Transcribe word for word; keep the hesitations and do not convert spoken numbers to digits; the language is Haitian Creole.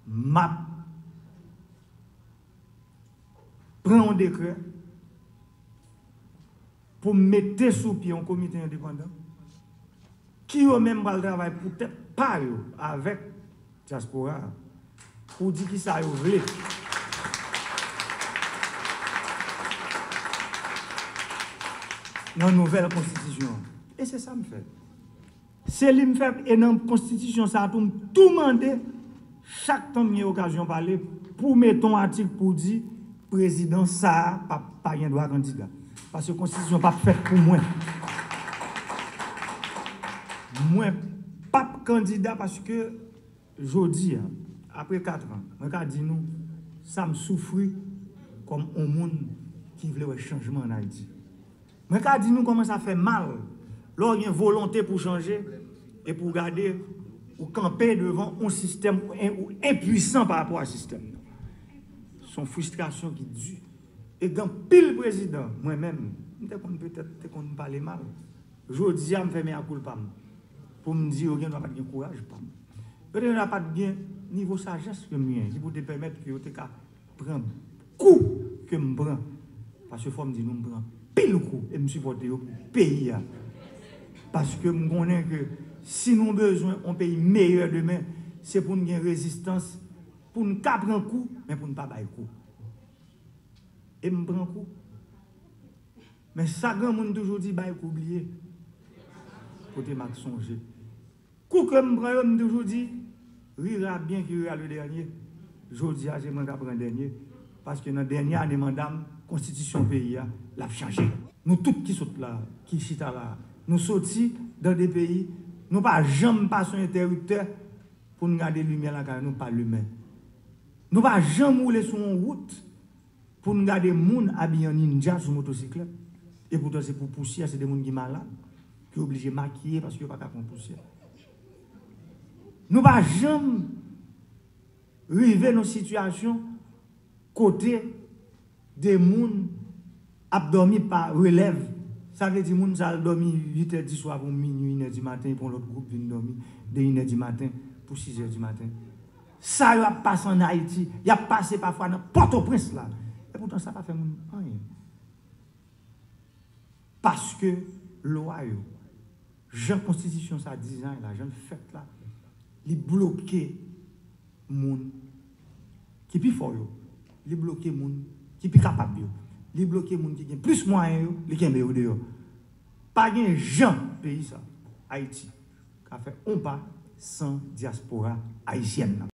M ap pran yon dekrè pou m mete sou pye yon komite endepandan ki yo menm pral travay pou tèt pa yo avèk dyaspora a pou di kisa yo vle nan nouvèl konstitisyon an. E se sa m fè. Se li m fè, e nan konstitisyon sa a tou, m tou mande chak tan m gen okazyon pale pou mete yon atik pou di prezidan sa a pa, pa gen dwa kandida. Paske konstitisyon p ap fèt pou mwen. Mwen p ap kandida paske jodi a, apre kat an, mwen ka di nou sa m soufri kòm yon moun ki vle wè chanjman ann Ayiti. Mwen ka di nou kòman sa fè mal lè w gen volonte pou chanje e pou w gade ou kanpe devan yon sistèm ou en- ou enpwisan pa rapò a sistèm nan. Se yon fristrasyon ki di. E gen anpil prezidan, mwen menm, m te konn petèt te konn pale mal. Jodi a, m fè mea culpa m pou m di yo gen dwa pa t gen kouraj pa m. Yo te gen dwa pa t gen nivo sajès ke m gen ki pou te pèmèt ke yo te ka pran kou ke m pran. Paske fò m di nou, m pran pil kou e m sipòte yo pou peyi a. Paske m konnen ke si nou bezwen yon peyi meyè demen, se pou n gen rezistans, pou n ka pran kou, men pou n pa bay kou. E m pran kou. Men sa granmoun toujou di, bay kou bliye. Pote mak sonje. Kou ke m pran yo, m toujou di, rira bien qui rira le dernier. Jodi a, se mwen k ap pran dènye. Paske nan dènye ane manda m, konstitisyon peyi a, l ap chanje. Nou tout ki sot la, ki chita la, nou soti dan de peyi, nou pa janm pase yon entèriptè pou n gade limyè lakay nou pa limen. Nou pa janm woule sou yon wout pou n gade moun abiye an nindja sou motosiklèt. E poutan se pou pousyè, se de moun ki malad, ki oblije makiye paske yo pa ka pran pousyè. Nou pa janm rive nan sitiyasyon kote de moun ap dòmi pa relèv. Sa vle di moun sa al dòmi uit è di swa pou minui, inè di maten, epi yon lòt gwoup vin dòmi de inè di maten pou sis è di maten. Sa yo ap pase ann Ayiti, y ap pase pafwa nan Pòtoprens la. E poutan sa pa fè moun anyen. Paske lwa yo, jan konstitisyon sa dizay la, jan l fèt la, li bloke moun ki pi fò yo, li bloke moun ki pi kapab yo, li bloke moun ki gen plis mwayen yo, li kenbe yo deyò. Pa gen jan peyi sa, Ayiti, ka fè on pa san dyaspora ayisyèn nan.